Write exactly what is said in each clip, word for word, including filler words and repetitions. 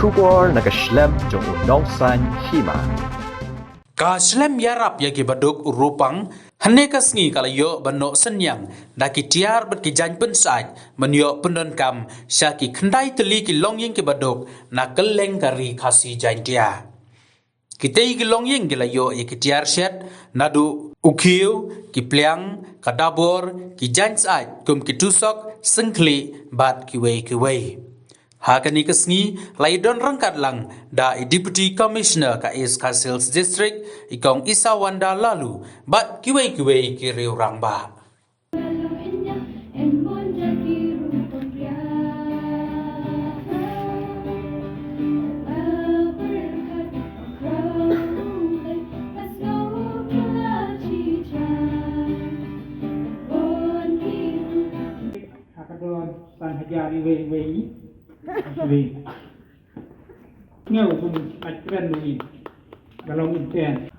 Khubor na ka shlem jong u Nongsaiñ Hima. Ka shlem ïarap ïa ki baduk u Ropang, hynne ka sngi ka la ïoh ban noh synñiang da ki tiar bad ki jaiñ pynsaid ban ïoh pyndonkam sha ki khyndai tylli ki longïing ki baduk na kylleng ka ri Khasi Jaintia. Kitei ki longïing ki la ïoh ïa ki tiar shet naduh u khiew, ki pliang, ka dabor, ki jaiñ said kum ki tusok, syngkhlieh bad kiwei kiwei. Ha kane ka sngi la ïadon ryngkat lang da i Deputy Commissioner ka East Khasi Hills District, i Kong Isawanda Laloo bad kiwei kiwei ki riew rangbah. Ha ka don san hajar iwei iwei i. Iwei. Ngew bun at kren ngi. Balong inten.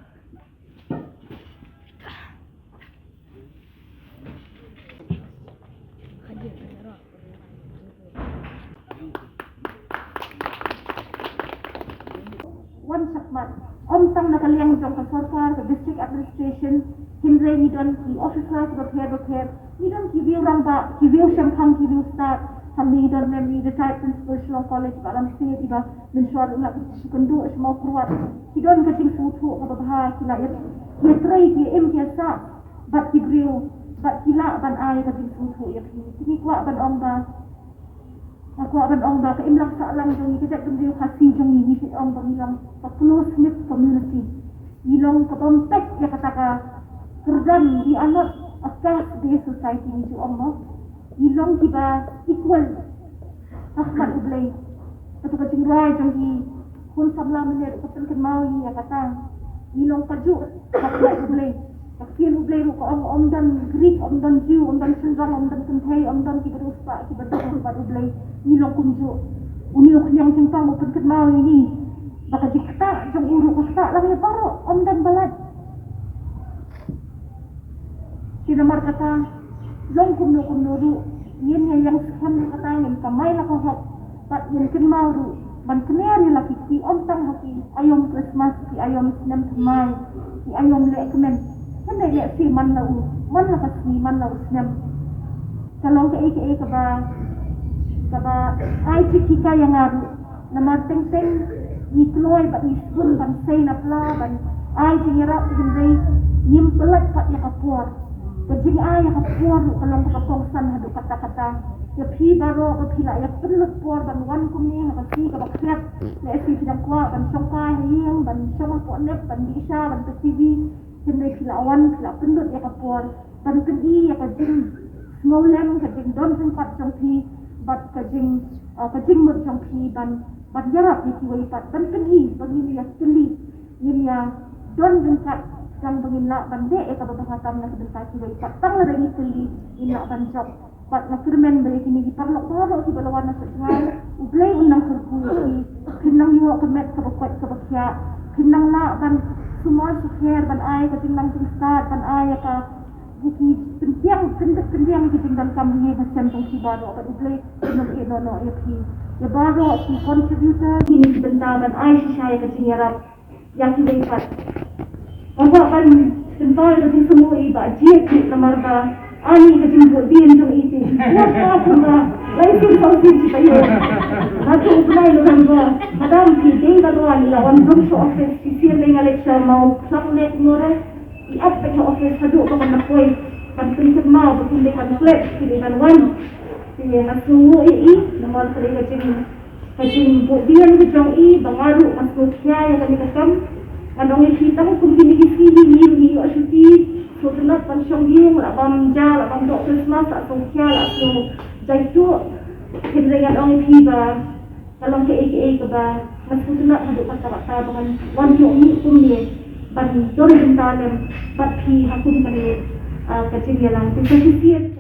Wan shakmat. Ym tang na ka liang jong ka sorkar, ka district administration, hynrei ngi don ki officer kiba pher ba pher, ngi don ki riew rangbah, ki riew shemphang, ki riew stad, hangne ngi don lem i retired principal Shillong College, Bah Ramstate, iba mynshuwa ruh nga kynduh sha Mawkyrwat. Ki don ka jingsngewthuh kaba bha, ki la ïa, ïatrei, ki im, ki ïasah bad ki briew, bad ki lah ban ai ka jingsngewthuh ïa phi. Te ngi kwah ban ong ba Nga kwah ban ong ba ka imlang sahlang jong ngi, ka jaitbynriew Khasi jong ngi, ngi pynong ba ngi long ka close knit community. Ngi long ka bym peit ïa kata ka kyrdan, we are not a caste based society, ngi ju ong mo. Ngi long kiba equal ha khmat U Blei. Kata ka jingrwai jong ngi, khun samla mynne ruh ka pynkynmaw ïa kata. Ngi long kajuh ha khmat U Blei. Ka ktien U Blei ruh ka ong, ym don Greek, ym don Jew, ym don shynrang, ym don kynthei, ym don kiba riewspah, kiba duk bad U Blei. Ngi long kumjuh. Une u khñiang jingpang u pynkynmaw ïa ngi ba ka jingktah jong u ruh ka ktah lang ïa baroh, ym don ba lait. Shi namar kata, long kumno kumno ruh, ngin ïa ïeng skhem ïa kata, ngin kamai la ka hok. Bad ngin kynmaw ruh ban kner ïa la ki, ki ym tang ha ki aïom Christmas, ki aïom snem thymmai, ki aïom lehkmen. Hynrei lehse man la u, man la ka sngi, man la u snem, ka long kaei kaei kaba, kaba ai jinghikai ïa nga ruh. Namar teng teng ngi kloi bad ngi sbun ban sei na pla, ban ai jingïarap, hynrei ngim pynlait pat ïa ka por. Ka jingai ïa ka por ruh ka long kaba kongsan haduh katta katta. Ïa phi baroh ba phi la ïa pynlut por ban wan kumne ha ka sngi kaba khriat. Lehse phi dang kwah ban shongkai ha ïing, ban shong hapoh net, ban dih sha, ban peit T V. Hynrei phi la wan, phi la pynlut ïa ka por ban pyni ïa ka jingsngewlem, ka jingdon ryngkat jong phi bad ka jing, ah, ka jingmut jong phi ban, ban ïarap ïa kiwei pat, ban pyni ba ngin ïa tylli, ngin ïa don ryngkat, tang ba ngin lah ban leh ïa kaba bha tam na ka bynta kiwei pat. Tang lada ngi tylli ngin lah ban jop. Bad nga kyrmen ba ïa kine ki paralok baroh kiba la wan na sha jngai, U Blei un nang kyrkhu ïa phi. Phin nang ïoh ka met kaba koit kaba khiah. Phin nang lah ban sumar sukher, ban ai ka jingnang jingstad, ban ai ïa ka, ïa ki pyndiang, pyndiang, pyndiang ïa ki jingdonkam ha ïing ha sem jong phi baroh, bad U Blei un nang ïehnoh noh ïa phi. Ïa baroh ki contributor, kine ki bynta ban ai shisha ïa ka jingïarap ïa kiwei pat. Nga kwah ban pynpaw ïa ka jingsngewnguh i Bah Jied, namar ba ani ka jingbuddien jong i te. Nga kwah kumba lai sien saw sien shi taïew. Nga tu u bnai November, hadam ki dei ban wan, i la wan brum sha office, shisien lei nga leit sha Mawkyrwat, Mawkyrwat. I ap peit ha office haduh ba kan da poi ban pynkynmaw ba kin dei ban klet, kin dei ban wan. Te nga sngewnguh ïa i namar ka dei ka jing, ka jingbuddien ka jong i ba nga ruh nga sngewkhia ïa kane ka kam. Ngan ong ïa phi, tang kum kine ki sngi hi ngi ruh ngi ïoh shuti, sngewtynnat ban shong ïing, lah bam ja, lah bam doh Christmas, lah sngewkhia, lah sngew jaituh. Hynrei ngan ong ïa phi ba ka long kaei kaei kaba nga sngewtynnat haduh katta katta ba ngan wan ïoh mih kumne ban don bynta lem bad phi ha kum kane, ah, ka jingïalang. Te sa shisien